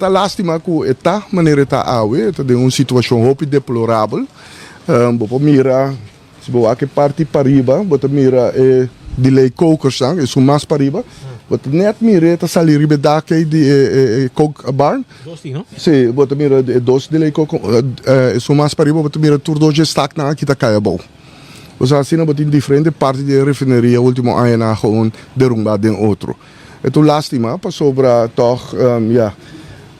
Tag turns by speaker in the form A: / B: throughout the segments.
A: Ta lastima ku e ta manera e ta awe, e ta den un situashon hopi deplorabel. Bo por mira, si bo wak e parti pariba, bo ta mira e delay kokersnan, esun mas pariba. Bo ta net mira e ta sali riba e dak ei di e coke barn.
B: Dos tin, no?
A: Si, bo ta mira e dos delay koker, esun mas pariba bo ta mira tur dos dje staknan aki ta kai abou. Osea asina bo tin diferente parti di e refineria ultimo añanan a gewoon derumba den otro. E ta un lastima pasobra tog, ya,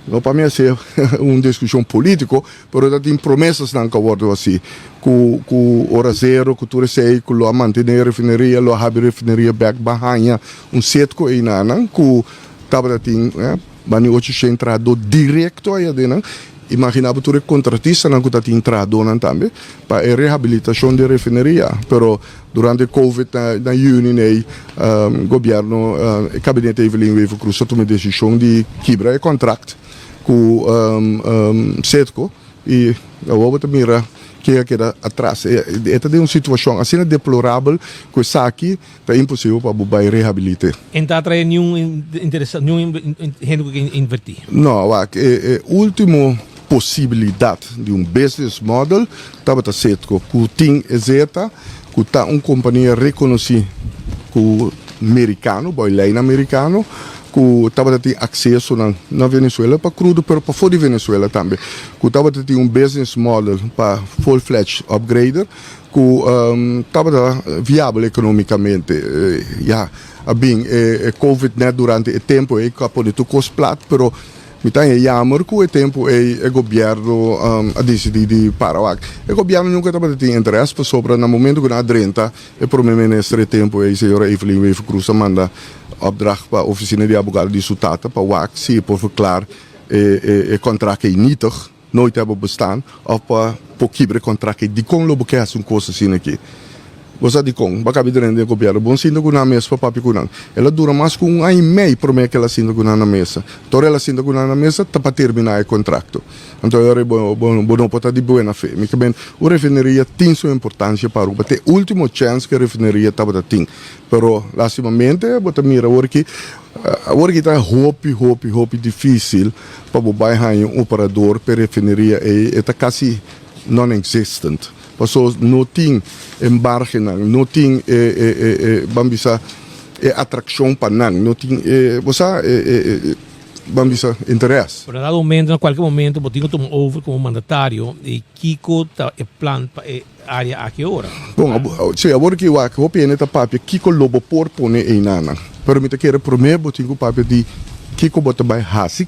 A: no pa mi haci un discusion politico, pero ta tin promesasnan cu a wordo haci cu cu ora zero, cu tur esey cu lo a mantene e refineria, lo a habi refineria bek ba haña un setco eynanan cu tabata tin bani 800 trahador directo aya den nan. Imagina bo tur e contratistanan cu ta tin trahadornan tambe pa e rehabilitacion di e refineria, pero durante covid na juni nei gobierno e kabinete Evelyn Wever Croes a tuma e desishon di kibra e kontrakt ku Citgo i awor bo ta mira ke a keda atras. E ta den un situashon asina deplorabel ku esaki ta imposibel pa bo bai rehabilit'é.
B: E no ta atraé niun interesa, niun hende ku ke invertí.
A: No, wak, e ultimo posibilidat di un business model tabata Citgo, ku tin e zeta, ku ta un kompania rekonosí ku merikano, bou e leinan merikano, ku tabata tin aksesonan na Venezuela pa krudo, pero pafó di Venezuela tambe, ku tabata tin un business model pa full-fledged upgrader, ku tabata viabel ekonomikamente. Ya a bin e covid net durante e tempu ei ku a pone tur kos plat, pero mi ta haña yamer ku e tempu ei e gobièrnu a disidí di para wak. E gobièrnu nunka tabata tin interes pasobra na momentu ku nan a drenta e prome minister e tempu ei, señora Evelyn Wever-Croes a manda opdracht pa ofisina di abogado di su tata pa wak si e por verklaar e kontrakt ei nietig, nooit hebben bestaan, of pa por kibra e kontrakt ei. Dikon lo bo ke hasi un kos asina aki? Bo sa dikon? Bo a kabi drenta den gobièrnu. Bon sinta ku nan mes pa papia ku nan. El a dura mas ku un aña i mei promé ku el a sinta ku nan na mesa. Tor el a sinta ku nan na mesa ta pa terminá e kontrakto. Anto e ora ei bo bo no por ta di buena fe. Mi ke men, un refineria tin su importansia pa Aruba. Ta e último chèns ku e refineria tabata tin. Pero lastimamente bo ta mira awor ki awor ki ta hopi hopi hopi difísil pa bo bai haña un operador pa e refineria ei. E ta kasi non-existent. Paso no tin embargenan, no tin e, e, e, e, ban bisa, e atraccion pa nan, no tin e, bo sa, e, e, e, ban bisa, interes.
B: Pero na dado momento, na cualkier momento, bo tin cu tuma over como mandatario y kico ta e plan pa e area aki ora?
A: Bon, si, awor ki wak hopi hende ta papia kico lo bo por pone einanan. Pero mi ta kere prome bo tin cu papia di kico bo ta bay haci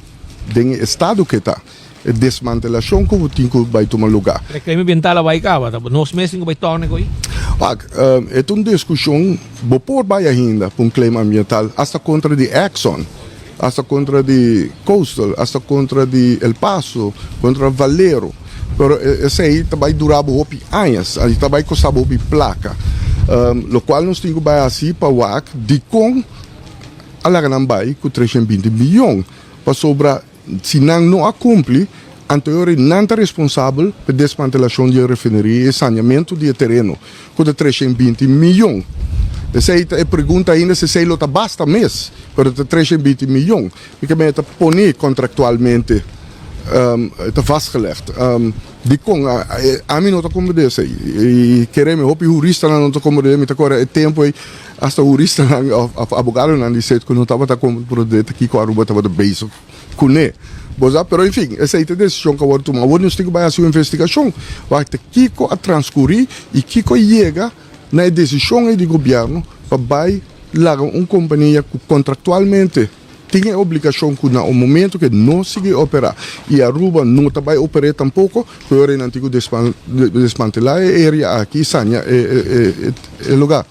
A: den e estado cu e ta. E desmantelashon ku tin ku bai tuma lugá.
B: Reclaim ambiental a bai kaba, ta nos mes tin ku bai torna ku ei?
A: Wak, e ta un diskushon, bo por bai ainda pa un claim ambiental, hasta kontra di Exxon, hasta kontra di Coastal, hasta kontra di El Paso, kontra Valero, pero esei ta bai dura bo hopi añas, i ta bai kosta bo hopi plaka. Lokual nos tin ku bai hasi pa wak dikon a laga nan bai ku 320 miyon, pasobra Si nan no a cumpli, anto e ora nan ta responsabel p'e desmantelacion di e refineria y e saneamento di e tereno, cu ta 320 miyon. Esey ta e pregunta ainda si esey lo ta basta mes, pero ta 320 miyon. Mi ke mey ta poni contractualmente, ta vastgelegd. Dikon? Ami no ta komprendé esei. I kere mi, hopi huristanan no ta komprendé. Mi ta kòrda e tempu ei, asta huristanan òf abogadonan di Citgo no tabata komprendé ta kiko Aruba tabata bezig kuné. Bo sa? Pero enfin, esei ta e desishon ku a wòrdu tuma. Awor nos tin ku bai hasi un investigashon wak ta kiko a transkurí i kiko a yega na e desishon ei di gobièrnu pa bai laga un kompania ku kontraktualmente tin e obligashon ku na un momento ke no sigui operá i Aruba no ta bai oper'é tampoko, ku e ora nan tin ku desmantelá e area aki i sania e lugá.